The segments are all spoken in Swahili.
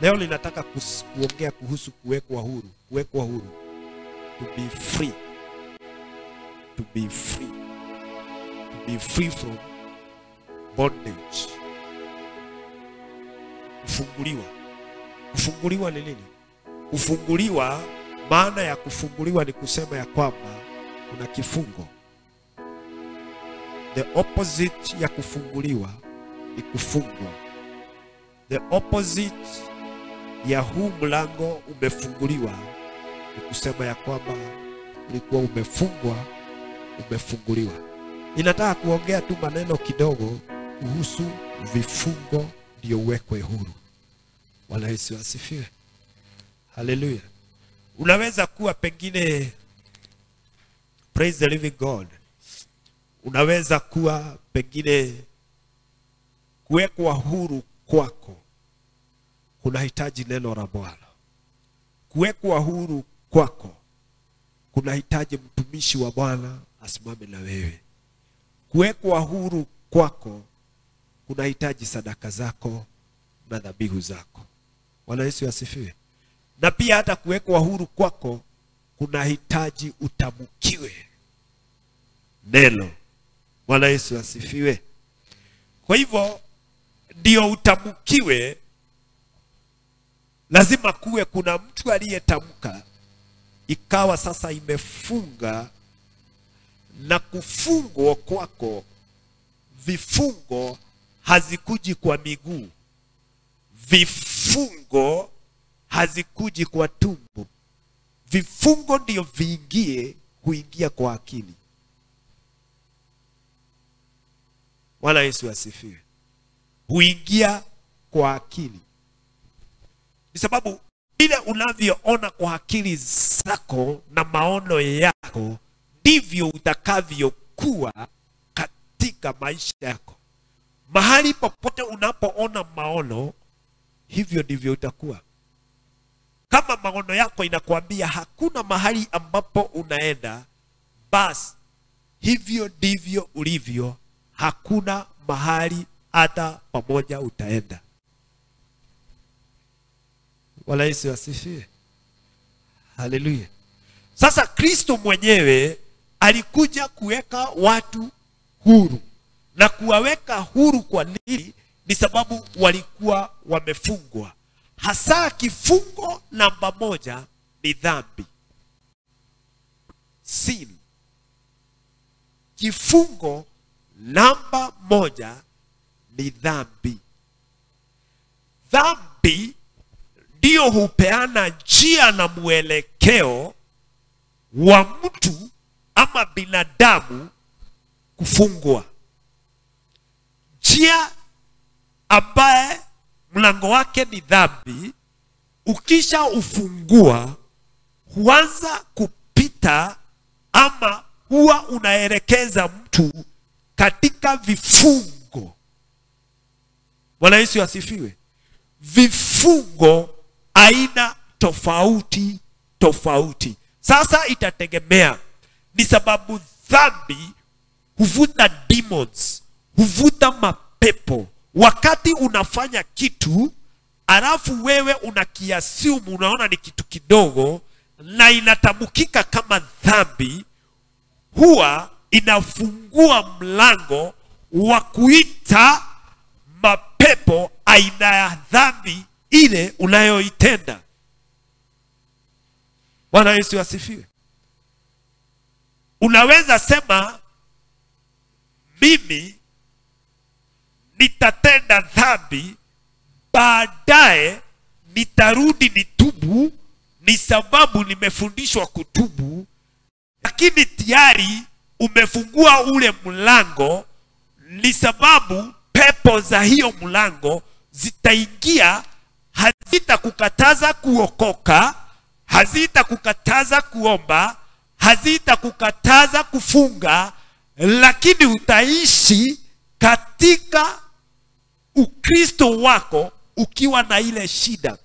Leo ninataka kuongea kuhusu kuwekwa huru, kuwekwa huru. To be free. To be free. To be free from bondage. Kufunguliwa. Kufunguliwa ni nini? Kufunguliwa, maana ya kufunguliwa ni kusema ya kwamba kuna kifungo. The opposite ya kufunguliwa ni kufungwa. The opposite ya huu mlango umefunguliwa ni kusema ya kwamba ulikuwa umefungwa, umefunguliwa. Ninataka kuongea tu maneno kidogo kuhusu vifungo ndio uwekwe huru. Bwana Yesu asifiwe. Haleluya. Unaweza kuwa pengine, praise the living God, unaweza kuwa pengine kuwekwa huru kwako kunahitaji neno la Bwana. Kuwekwa huru kwako kunahitaji mtumishi wa Bwana asimame na wewe. Kuwekwa huru kwako kunahitaji sadaka zako na dhabihu zako. Bwana Yesu asifiwe. Na pia hata kuwekwa huru kwako kunahitaji utamukiwe neno. Bwana Yesu asifiwe. Kwa hivyo ndio utamukiwe, lazima kuwe kuna mtu aliyetamka ikawa sasa imefunga, na kufungwa kwako, vifungo hazikuji kwa miguu, vifungo hazikuji kwa tumbo. Vifungo ndio viingie, huingia kwa akili. Bwana Yesu asifiwe. Huingia kwa akili. Ni sababu vile unavyoona kwa akili zako na maono yako ndivyo utakavyokuwa katika maisha yako. Mahali popote unapoona maono, hivyo ndivyo utakuwa. Kama maono yako inakuambia hakuna mahali ambapo unaenda, basi hivyo ndivyo ulivyo, hakuna mahali hata pamoja utaenda. Bwana Yesu asifiwe. Haleluya. Sasa Kristo mwenyewe alikuja kuweka watu huru. Na kuwaweka huru kwa nini? Ni sababu walikuwa wamefungwa. Hasa kifungo namba moja ni dhambi. Sin. Kifungo namba moja ni dhambi. Dhambi ndio hupeana njia na mwelekeo wa mtu ama binadamu kufungwa. Njia ambaye mlango wake ni dhambi, ukisha ufungua huanza kupita ama huwa unaelekeza mtu katika vifungo. Bwana Yesu asifiwe. Vifungo aina tofauti tofauti. Sasa itategemea, ni sababu dhambi huvuta demons, huvuta mapepo. Wakati unafanya kitu alafu wewe unakiasumu, unaona ni kitu kidogo na inatamkika kama dhambi, huwa inafungua mlango wa kuita mapepo aina ya dhambi ile unayoitenda. Bwana Yesu asifiwe. Unaweza sema mimi nitatenda dhambi, baadaye nitarudi nitubu, ni sababu nimefundishwa kutubu. Lakini tayari umefungua ule mlango, ni sababu pepo za hiyo mlango zitaingia, hazitakukataza kuokoka, hazitakukataza kuomba, hazitakukataza kufunga, lakini utaishi katika Ukristo wako ukiwa na ile shida.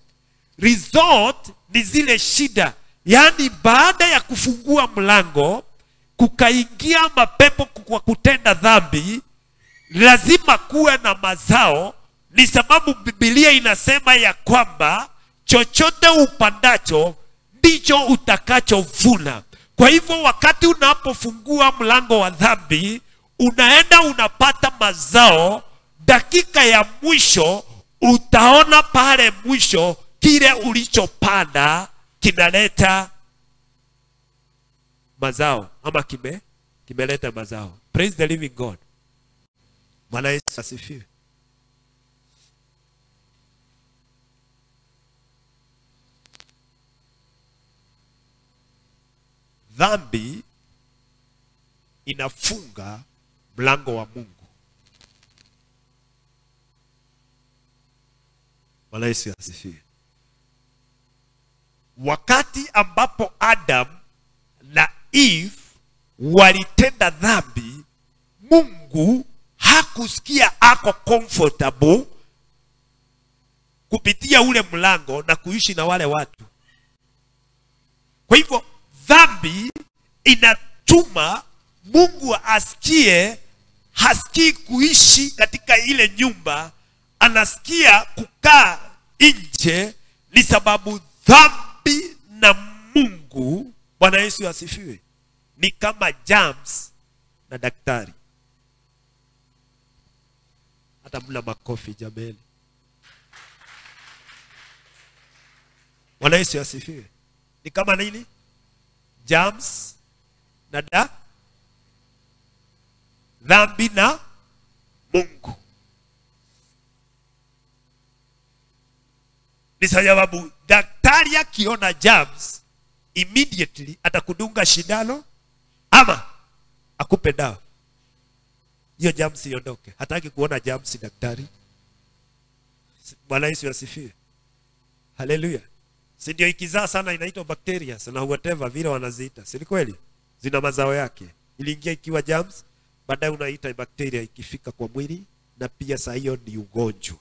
Result ni zile shida. Yaani baada ya kufungua mlango kukaingia mapepo kwa kutenda dhambi, lazima kuwe na mazao, Ni sababu Biblia inasema ya kwamba chochote upandacho ndicho utakachovuna. Kwa hivyo wakati unapofungua mlango wa dhambi, unaenda unapata mazao. Dakika ya mwisho utaona pale mwisho kile ulichopanda kinaleta mazao, ama kimeleta mazao. Praise the living God. Bwana Yesu asifiwe. Dhambi inafunga mlango wa Mungu. Bwana Yesu asifiwe. Wakati ambapo Adam na Eve walitenda dhambi, Mungu hakusikia ako comfortable kupitia ule mlango na kuishi na wale watu. Kwa hivyo dhambi inatuma Mungu asikie, hasikii kuishi katika ile nyumba, anasikia kukaa nje. Ni sababu dhambi na Mungu, Bwana Yesu asifiwe, ni kama germs na daktari. Hata mna makofi jameni. Bwana Yesu asifiwe. Ni kama nini? Germs na dhambi na Mungu. Ni sababu daktari akiona germs immediately atakudunga shindano ama akupe dawa, hiyo germs iondoke. Hataki kuona germs daktari. Bwana Yesu asifiwe. Haleluya. Si ndio ikizaa sana inaitwa bacteria na whatever vile wanaziita. Si kweli? Zina mazao yake. Iliingia ikiwa germs, baadaye unaita bacteria ikifika kwa mwili, na pia saa hiyo ni ugonjwa.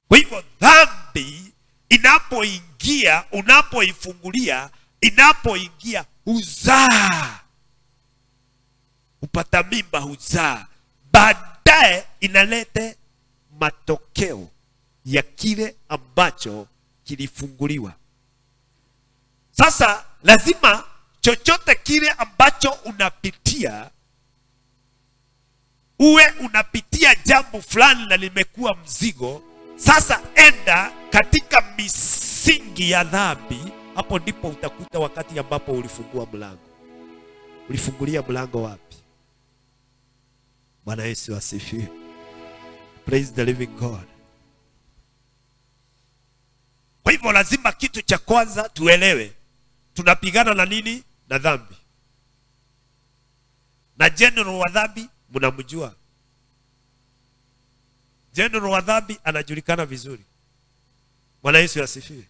Kwa hivyo dhambi inapoingia, unapoifungulia, inapoingia huzaa. Upata mimba huzaa. Baadaye inalete matokeo ya kile ambacho kilifunguliwa. Sasa lazima chochote kile ambacho unapitia, uwe unapitia jambo fulani na limekuwa mzigo, sasa enda katika misingi ya dhambi. Hapo ndipo utakuta wakati ambapo ulifungua mlango. Ulifungulia mlango wapi? Bwana Yesu asifiwe. Praise the living God. Kwa hivyo lazima kitu cha kwanza tuelewe, tunapigana na nini? Na dhambi. Na general wa dhambi mnamjua. General wa dhambi anajulikana vizuri. Bwana Yesu asifiwe.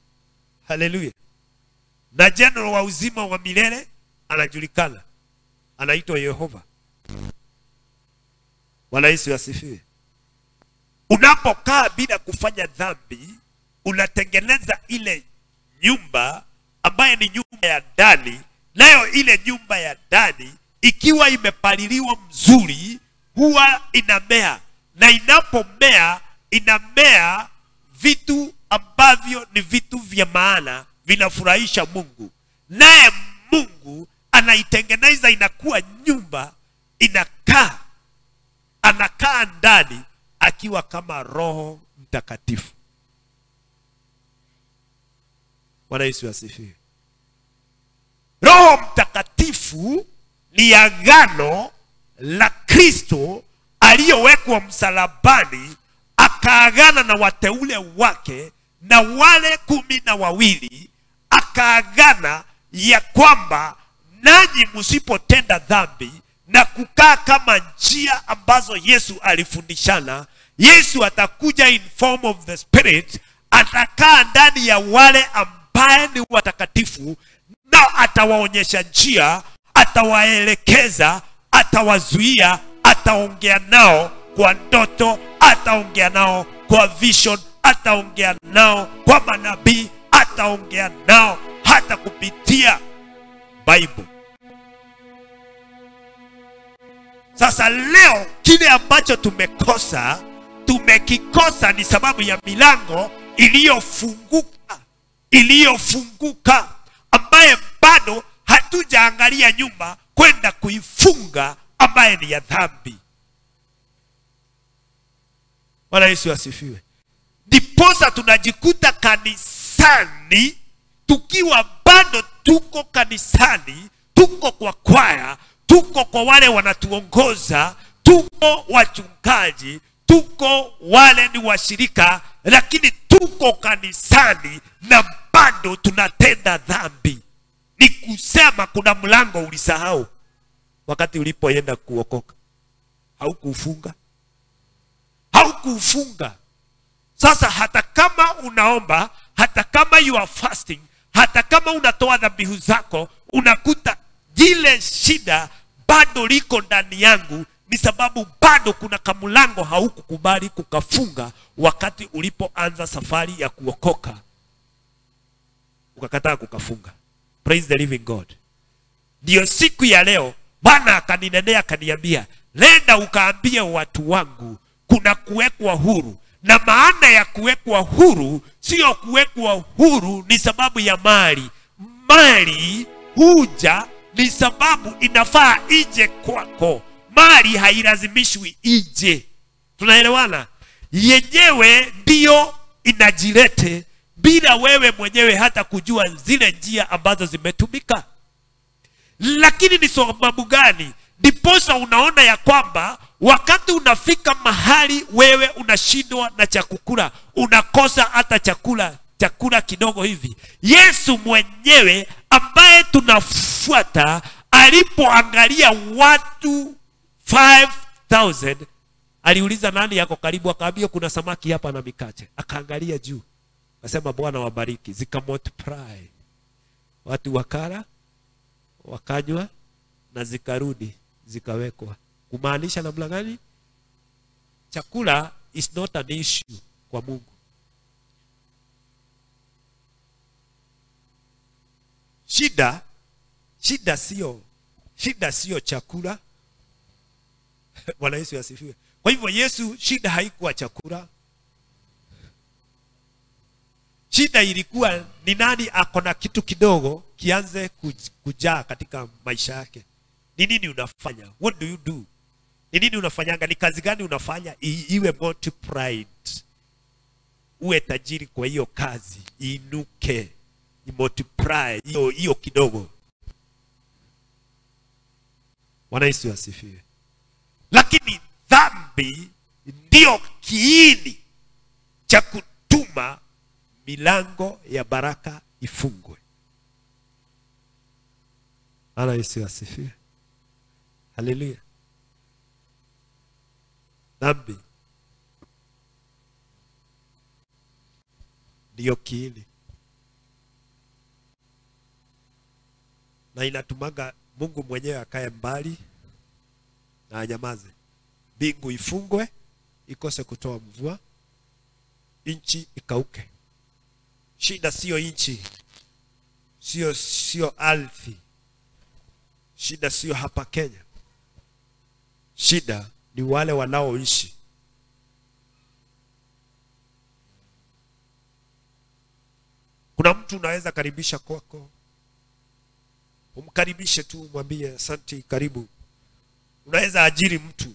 Haleluya. Na general wa uzima wa milele anajulikana, anaitwa Yehova. Bwana Yesu asifiwe. Unapokaa bila kufanya dhambi, unatengeneza ile nyumba ambaye ni nyumba ya ndani. Nayo ile nyumba ya ndani ikiwa imepaliliwa mzuri huwa inamea, na inapomea inamea vitu ambavyo ni vitu vya maana, vinafurahisha Mungu. Naye Mungu anaitengeneza inakuwa nyumba, inakaa, anakaa ndani akiwa kama Roho Mtakatifu. Bwana Yesu asifiwe. Roho Mtakatifu ni agano la Kristo aliyowekwa msalabani, akaagana na wateule wake na wale 12, akaagana ya kwamba nanyi msipotenda dhambi na kukaa kama njia ambazo Yesu alifundishana, Yesu atakuja in form of the Spirit, atakaa ndani ya wale ambaye ni watakatifu, na atawaonyesha njia, atawaelekeza, atawazuia, ataongea nao kwa ndoto, ataongea nao kwa vision, ataongea nao kwa manabii, ataongea nao hata kupitia Bible. Sasa leo kile ambacho tumekosa, Tumekikosa ni sababu ya milango iliyofunguka, iliyofunguka ambaye bado hatujaangalia nyuma kwenda kuifunga, ambaye ni ya dhambi. Bwana Yesu asifiwe. Ndiposa tunajikuta kanisani tukiwa bado tuko kanisani, tuko kwa kwaya, tuko kwa wale wanatuongoza, tuko wachungaji, tuko wale ni washirika, lakini tuko kanisani na bado tunatenda dhambi. Ni kusema kuna mlango ulisahau wakati ulipoenda kuokoka. Haukufunga. Haukufunga. Sasa hata kama unaomba, hata kama you are fasting, hata kama unatoa dhabihu zako, unakuta jile shida bado liko ndani yangu. Ni sababu bado kuna kamulango haukukubali kukafunga wakati ulipoanza safari ya kuokoka. Ukakataa kukafunga. Praise the living God. Ndio siku ya leo Bwana akaninenea akaniambia, nenda ukaambie watu wangu kuna kuwekwa huru. Na maana ya kuwekwa huru sio kuwekwa huru ni sababu ya mali. Mali huja ni sababu inafaa ije kwako. Mali hailazimishwi ije. Tunaelewana? Yenyewe ndio inajilete bila wewe mwenyewe hata kujua zile njia ambazo zimetumika. Lakini ni sababu gani? Ndiposa unaona ya kwamba wakati unafika mahali wewe unashindwa na chakula, unakosa hata chakula kidogo hivi. Yesu mwenyewe ambaye tunafuata alipoangalia watu 5,000 aliuliza nani yako karibu, akaambia kuna samaki hapa na mikate. Akaangalia juu, akasema Bwana wabariki, zikamultiply. Watu wakala, wakanywa na zikarudi zikawekwa. Kumaanisha namna gani? Chakula is not an issue kwa Mungu. Shida sio chakula. Bwana Yesu asifiwe. Kwa hivyo Yesu, shida haikuwa chakula. Shida ilikuwa ni nani akona kitu kidogo kianze kujaa katika maisha yake. Ni nini unafanya? What do you do? Ni nini unafanyanga? Ni kazi gani unafanya iwe multiplied? Uwe tajiri kwa hiyo kazi, inuke, imultiply hiyo kidogo. Bwana Yesu asifiwe. Lakini dhambi ndio kiini cha kutuma milango ya baraka ifungwe. Bwana Yesu asifiwe. Haleluya. Dhambi ndio kiini, na inatumaga Mungu mwenyewe akae mbali na anyamaze. Mbingu ifungwe, ikose kutoa mvua, nchi ikauke. Shida sio nchi, sio ardhi. Shida sio hapa Kenya. Shida ni wale wanaoishi. Kuna mtu unaweza karibisha kwako, umkaribishe tu, mwambie asante, karibu. Unaweza ajiri mtu,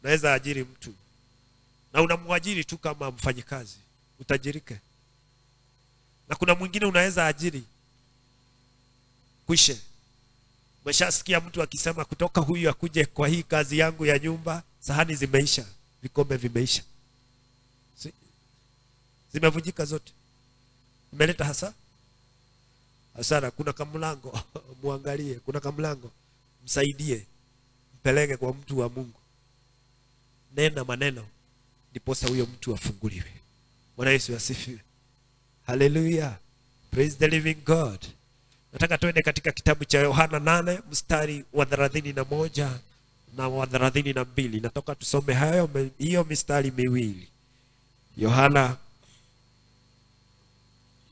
unaweza ajiri mtu, na unamwajiri tu kama mfanyikazi, utajirike. Na kuna mwingine unaweza ajiri kwishe. Umeshasikia mtu akisema kutoka huyu akuje kwa hii kazi yangu ya nyumba, sahani zimeisha, vikombe vimeisha, zimevunjika zote, imeleta hasara. Kuna kamlango muangalie, kuna kamlango msaidie, mpeleke kwa mtu wa Mungu, nena maneno, ndiposa huyo mtu afunguliwe. Bwana Yesu asifiwe. Hallelujah. Praise the living God. Nataka tuende katika kitabu cha Yohana 8 mstari wa 31 na wa 32. Nataka tusome hayo, hiyo mistari miwili.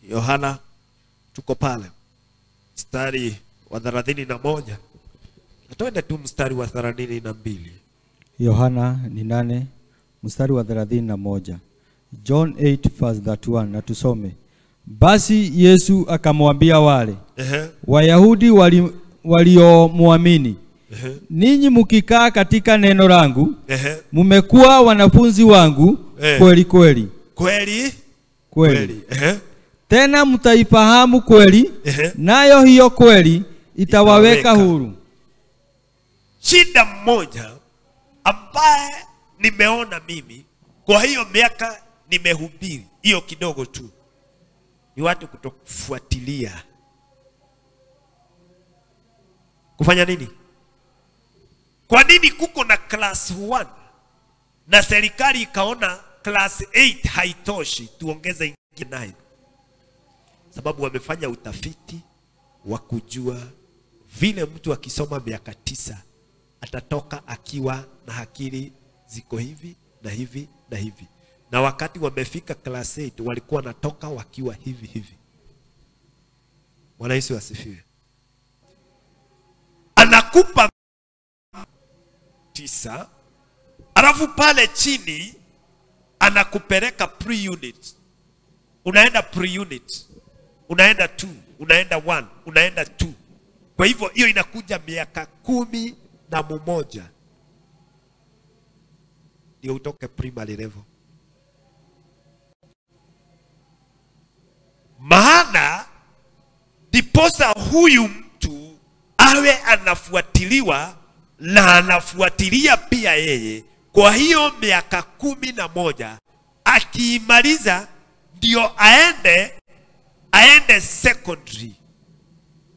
Yohana tuko pale mstari wa 31. Tuende tu mstari wa 32. Yohana ni 8 mstari wa 31. John 8 verse 31, na tusome. Basi Yesu akamwambia wale Wayahudi waliomuamini, ninyi mkikaa katika neno langu, mumekuwa wanafunzi wangu kweli kweli. Kweli kweli. Tena mtaifahamu kweli, nayo hiyo kweli itawaweka huru. Shida moja ambaye nimeona mimi kwa hiyo miaka nimehubiri hiyo kidogo tu, ni watu kutokufuatilia. Kufanya nini? Kwa nini kuko na class 1 na serikali ikaona class 8 haitoshi, tuongeze ingine 9? Sababu wamefanya utafiti wa kujua vile mtu akisoma miaka 9 atatoka akiwa na akili ziko hivi na hivi na hivi. Na wakati wamefika class 8 walikuwa natoka wakiwa hivi hivi. Bwana Yesu asifiwe. Anakupa 9, alafu pale chini anakupeleka pre-unit. Unaenda pre-unit, unaenda 2, unaenda 1, unaenda 2. Kwa hivyo hiyo inakuja miaka 11 ndio utoke primary level. Maana diposa huyu mtu awe anafuatiliwa na anafuatilia pia yeye. Kwa hiyo miaka 11 akiimaliza ndio aende secondary.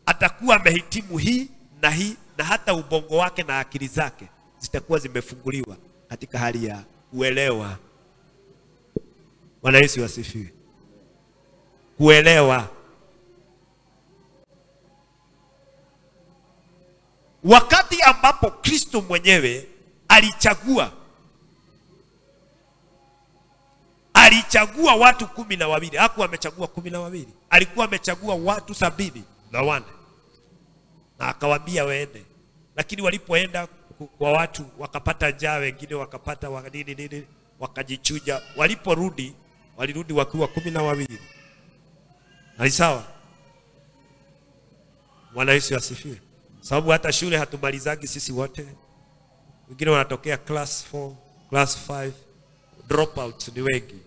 Atakuwa amehitimu hii na hii, na hata ubongo wake na akili zake zitakuwa zimefunguliwa katika hali ya kuelewa. Bwana Yesu asifiwe. Kuelewa. Wakati ambapo Kristo mwenyewe alichagua watu 12. Hakuwa amechagua 12. Alikuwa amechagua watu 74. Na akawaambia waende. Lakini walipoenda kwa watu wakapata njaa, wengine wakapata nini nini, wakajichuja. Waliporudi walirudi wakiwa 12. Na sawa. Bwana Yesu asifiwe. Sababu hata shule hatumalizagi sisi wote. Wengine wanatokea class 4, class 5, dropouts ni wengi.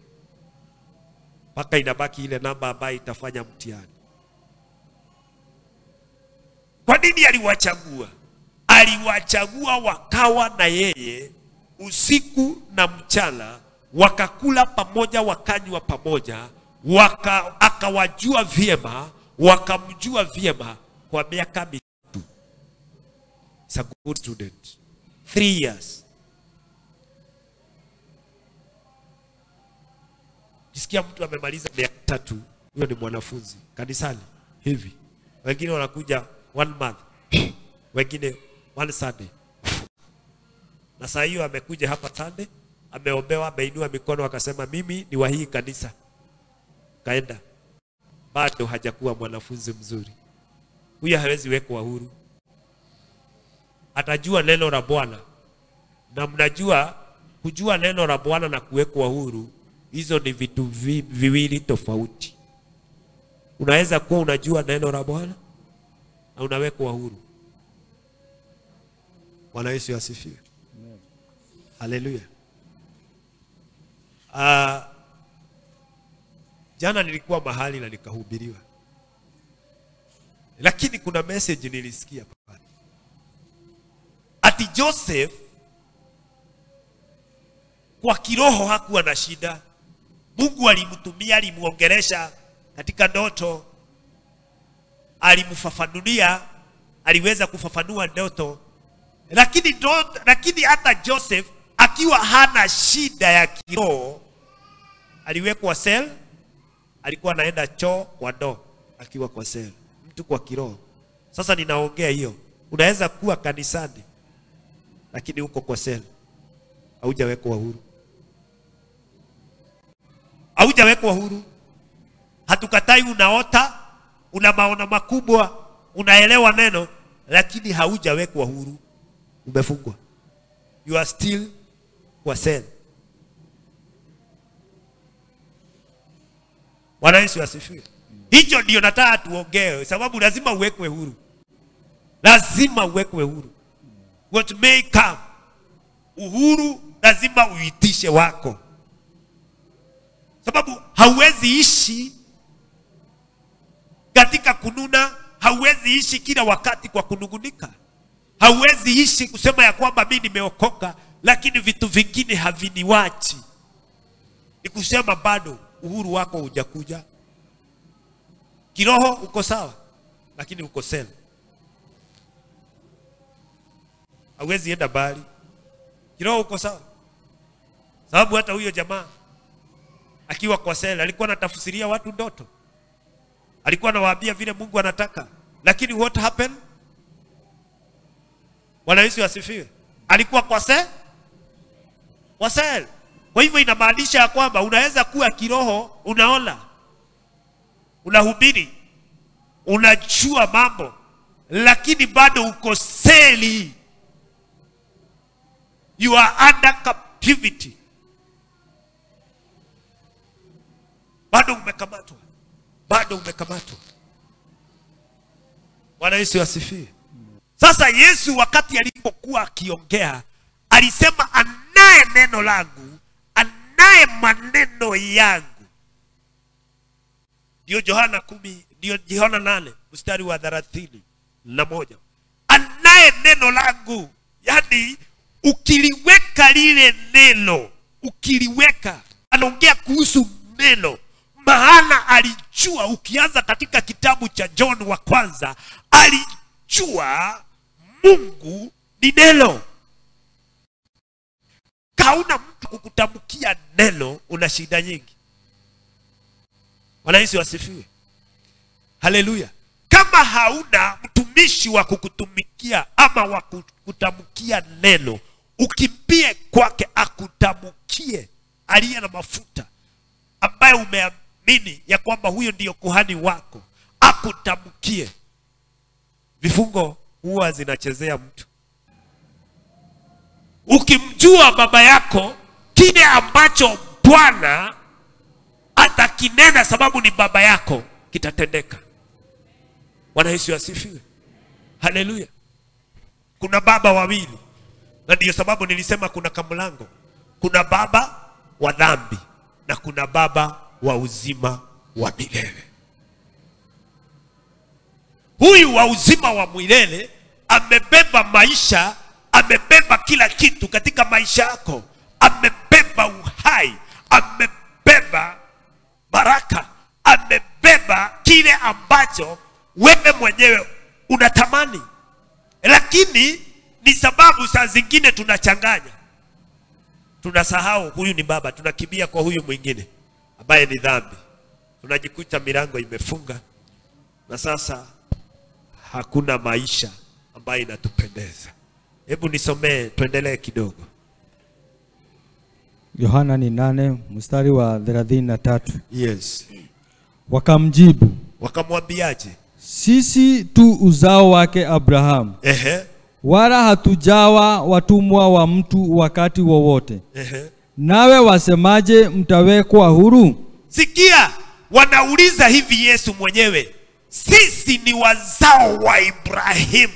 Paka inabaki ile namba ambayo itafanya mtihani. Kwa nini aliwachagua? Aliwachagua wakawa na yeye usiku na mchana, wakakula pamoja, wakanywa pamoja, akawajua vyema, wakamjua vyema kwa miaka 3. It's a good student. 3 years. Jisikia mtu amemaliza miaka 3, huyo ni mwanafunzi kanisani hivi. Wengine wanakuja 1 month, wengine 1 Sunday. Na saa hiyo amekuja hapa Sunday, ameombewa, ameinua mikono akasema mimi ni wa hii kanisa. Kaenda. Bado hajakuwa mwanafunzi mzuri. Huyo hawezi wekwa huru. Atajua neno la Bwana. Na mnajua kujua neno la Bwana na kuwekwa huru, hizo ni vitu viwili tofauti. Unaweza kuwa unajua neno la Bwana na unawekwa huru. Bwana Yesu asifiwe. Haleluya. Jana nilikuwa mahali na nikahubiriwa. Lakini kuna message nilisikia pale. Ati Joseph kwa kiroho hakuwa na shida. Mungu alimtumia, alimuongelesha katika ndoto, alimfafanulia, aliweza kufafanua ndoto. Lakini hata Joseph akiwa hana shida ya kiroho, aliwekwa cell, alikuwa anaenda choo kwa ndoo akiwa kwa cell. Mtu kwa kiroho. Sasa ninaongea hiyo. Unaweza kuwa kanisani lakini uko kwa cell. Haujawekwa huru. Haujawekwa huru. Hatukatai unaota, una maono makubwa, unaelewa neno, lakini haujawekwa huru. Umefungwa. You are still kwa cell. Bwana Yesu asifiwe. Hicho ndio nataka tuongee, sababu lazima uwekwe huru. Lazima uwekwe huru. What may come, uhuru lazima uitishe wako. Sababu hauwezi ishi katika kununa, hauwezi ishi kila wakati kwa kunungunika. Hauwezi ishi kusema ya kwamba mimi nimeokoka lakini vitu vingine haviniwachi. Ni kusema bado uhuru wako hujakuja. Kiroho uko sawa, lakini uko sela. Hauwezi enda mbali. Kiroho uko sawa. Sababu hata huyo jamaa akiwa kwa sela alikuwa anatafsiria watu ndoto. Alikuwa anawaambia vile Mungu anataka. Lakini what happened? Bwana Yesu asifiwe. Alikuwa kwa sela. Kwa sela. Kwa hivyo inamaanisha kwamba unaweza kuwa kiroho unaona, unahubiri, unajua mambo, lakini bado uko seli. You are under captivity. Bado umekamatwa. Bado umekamatwa. Bwana Yesu asifiwe. Sasa Yesu wakati alipokuwa akiongea, alisema anaye neno langu, anaye maneno yangu. Ndio Yohana 10, ndio Yohana 8 mstari wa 31. Anaye neno langu, yani ukiliweka lile neno, ukiliweka, anaongea kuhusu neno. Maana alijua, ukianza katika kitabu cha John wa kwanza, alijua Mungu ni neno. Kauna mtu kukutamkia neno, una shida nyingi. Bwana Yesu asifiwe. Haleluya. Kama hauna mtumishi wa kukutumikia ama wa kukutamkia neno, ukimbie kwake akutamkie, aliye na mafuta, ambaye umeamini ya kwamba huyo ndiyo kuhani wako, akutamkie. Vifungo huwa zinachezea mtu. Ukimjua baba yako, kile ambacho Bwana atakinena sababu ni baba yako, kitatendeka. Bwana Yesu asifiwe. Haleluya. Kuna baba wawili. Na ndiyo sababu nilisema kuna kamlango. Kuna baba wa dhambi na kuna baba wa uzima wa milele. Huyu wa uzima wa milele amebeba maisha, amebeba kila kitu katika maisha yako. Amebeba uhai, amebeba baraka, amebeba kile ambacho wewe mwenyewe unatamani. Lakini ni sababu saa zingine tunachanganya. Tunasahau huyu ni baba, tunakimbia kwa huyu mwingine ambaye ni dhambi. Tunajikuta milango imefunga na sasa hakuna maisha ambayo inatupendeza. Hebu nisomee, tuendelee kidogo. Yohana ni 8 mstari wa 33. Yes. Wakamjibu, wakamwambiaje? Sisi tu uzao wake Abrahamu. Ehe. Wala hatujawa watumwa wa mtu wakati wowote. Ehe. Nawe wasemaje mtawekwa huru? Sikia, wanauliza hivi Yesu mwenyewe. Sisi ni wazao wa Ibrahimu,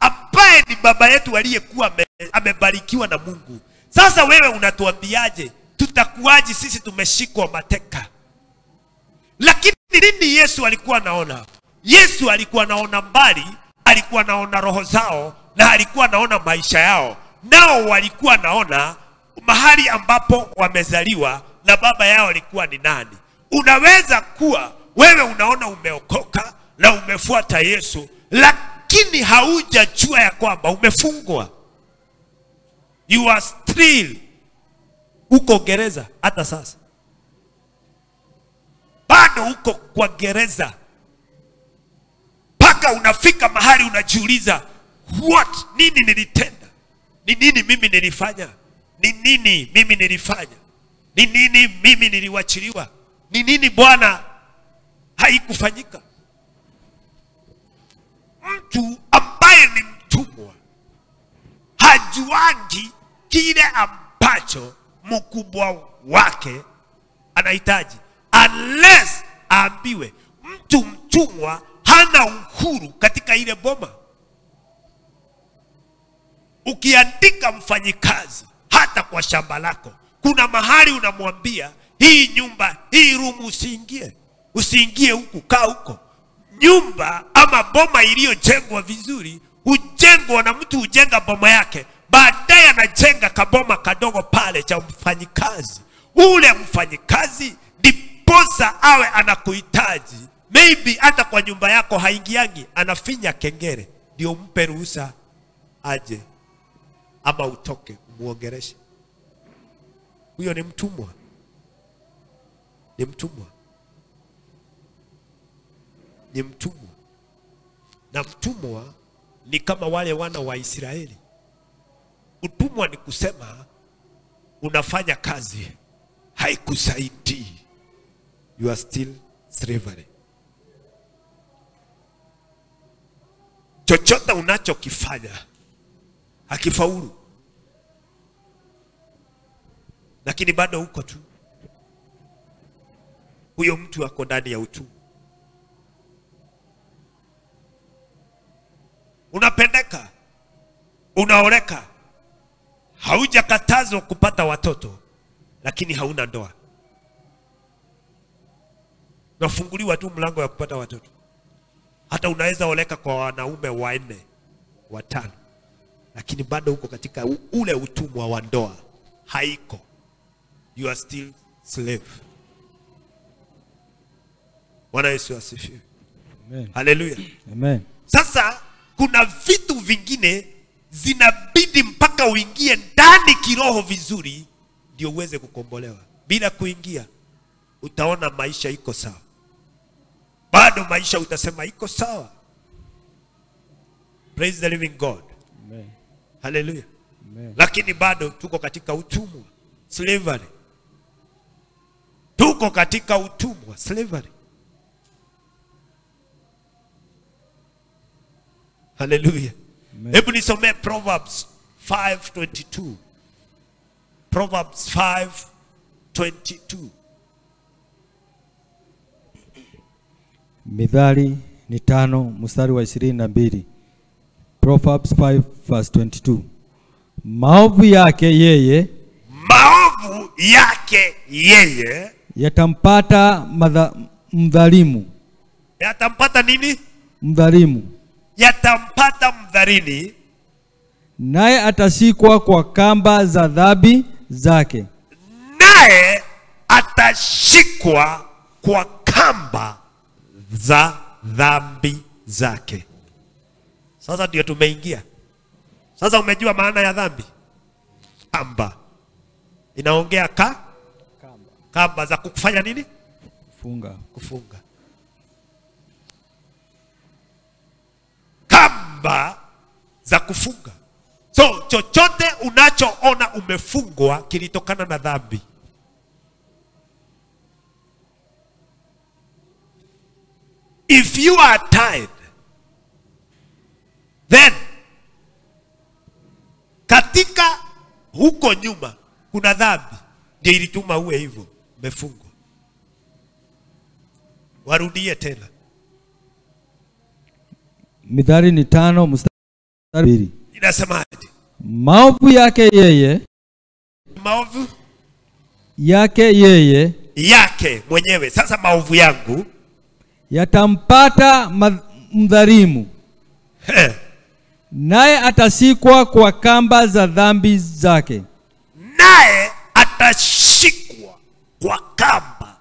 ambaye ni baba yetu aliyekuwa amebarikiwa na Mungu. Sasa wewe unatuambiaje? Tutakuwaje sisi tumeshikwa mateka? Lakini nini Yesu alikuwa anaona? Yesu alikuwa anaona mbali, alikuwa anaona roho zao na alikuwa anaona maisha yao. Nao walikuwa anaona mahali ambapo wamezaliwa na baba yao alikuwa ni nani. Unaweza kuwa wewe unaona umeokoka na umefuata Yesu, lakini haujajua ya kwamba umefungwa. You are still uko gereza hata sasa. Bado uko kwa gereza. Paka unafika mahali unajiuliza, what, nini nilitenda? Ni nini mimi nilifanya? Ni nini mimi nilifanya? Ni nini mimi niliwachiliwa? Ni nini Bwana haikufanyika? Mtu ambaye ni mtumwa hajuangi kile ambacho mkubwa wake anahitaji, unless Aambiwe mtu mtumwa hana uhuru katika ile boma. Ukiandika mfanyikazi hata kwa shamba lako, kuna mahali unamwambia hii nyumba, hii room usiingie. Usiingie huku, kaa huko. Nyumba ama boma iliyojengwa vizuri hujengwa na mtu, hujenga boma yake, baadaye anajenga kaboma kadogo pale cha mfanyikazi. Ule mfanyikazi ndiposa awe anakuhitaji. Maybe hata kwa nyumba yako haingiangi, anafinya kengele ndio mpe ruhusa aje ama utoke umuongeleshe. Huyo ni mtumwa. Ni mtumwa. Ni mtumwa. Na mtumwa ni kama wale wana wa Israeli. Utumwa ni kusema unafanya kazi haikusaidii. You are still slavery. Chochote unachokifanya hakifaulu, lakini bado uko tu. Huyo mtu ako ndani ya utumwa. Unapendeka, unaoleka, haujakatazwa kupata watoto, lakini hauna ndoa. Unafunguliwa tu mlango ya kupata watoto. Hata unaweza oleka kwa wanaume 4, 5, lakini bado uko katika ule utumwa wa ndoa. Haiko. You are still slave. Bwana Yesu asifiwe. Amen. Hallelujah. Amen. Sasa kuna vitu vingine zinabidi mpaka uingie ndani kiroho vizuri ndio uweze kukombolewa. Bila kuingia utaona maisha iko sawa. Bado maisha utasema iko sawa. Praise the living God. Amen. Hallelujah. Amen. Lakini bado tuko katika utumwa, slavery. Tuko katika utumwa, slavery. Hallelujah. Hebu nisomee Proverbs 5:22. Proverbs 5:22. Mithali ni 5 mstari wa 22. Proverbs 5 verse 22. Maovu yake yeye, maovu yake yeye yatampata mdhalimu. Yatampata nini? Mdhalimu. Yatampata mdhalini, naye atashikwa kwa kamba za dhambi zake. Naye atashikwa kwa kamba za dhambi zake. Sasa ndio tumeingia. Sasa umejua maana ya dhambi? Kamba. Inaongea kamba. Kamba za kufanya nini? Kufunga. Kufunga. Kamba za kufunga. So chochote unachoona umefungwa kilitokana na dhambi. If you are tied, then katika huko nyuma kuna dhambi ndio ilituma uwe hivyo umefungwa. Warudie tena. Mithali ni 5 mstari 2. Inasemaje? Maovu yake yeye, maovu yake yeye, yake mwenyewe. Sasa maovu yangu yatampata mdhalimu, naye atashikwa kwa kamba za dhambi zake. Naye atashikwa kwa kamba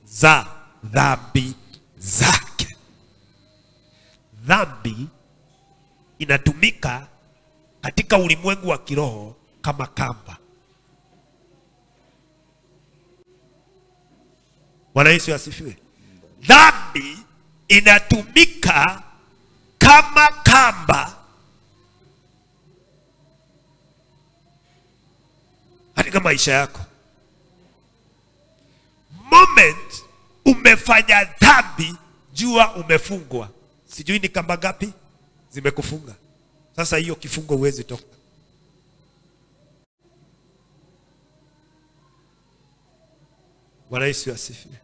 za dhambi zake. Dhambi inatumika katika ulimwengu wa kiroho kama kamba. Bwana Yesu asifiwe. Dhambi inatumika kama kamba katika maisha yako. Moment umefanya dhambi, jua umefungwa. Sijui ni kamba ngapi zimekufunga. Sasa hiyo kifungo huwezi toka. Bwana Yesu asifiwe.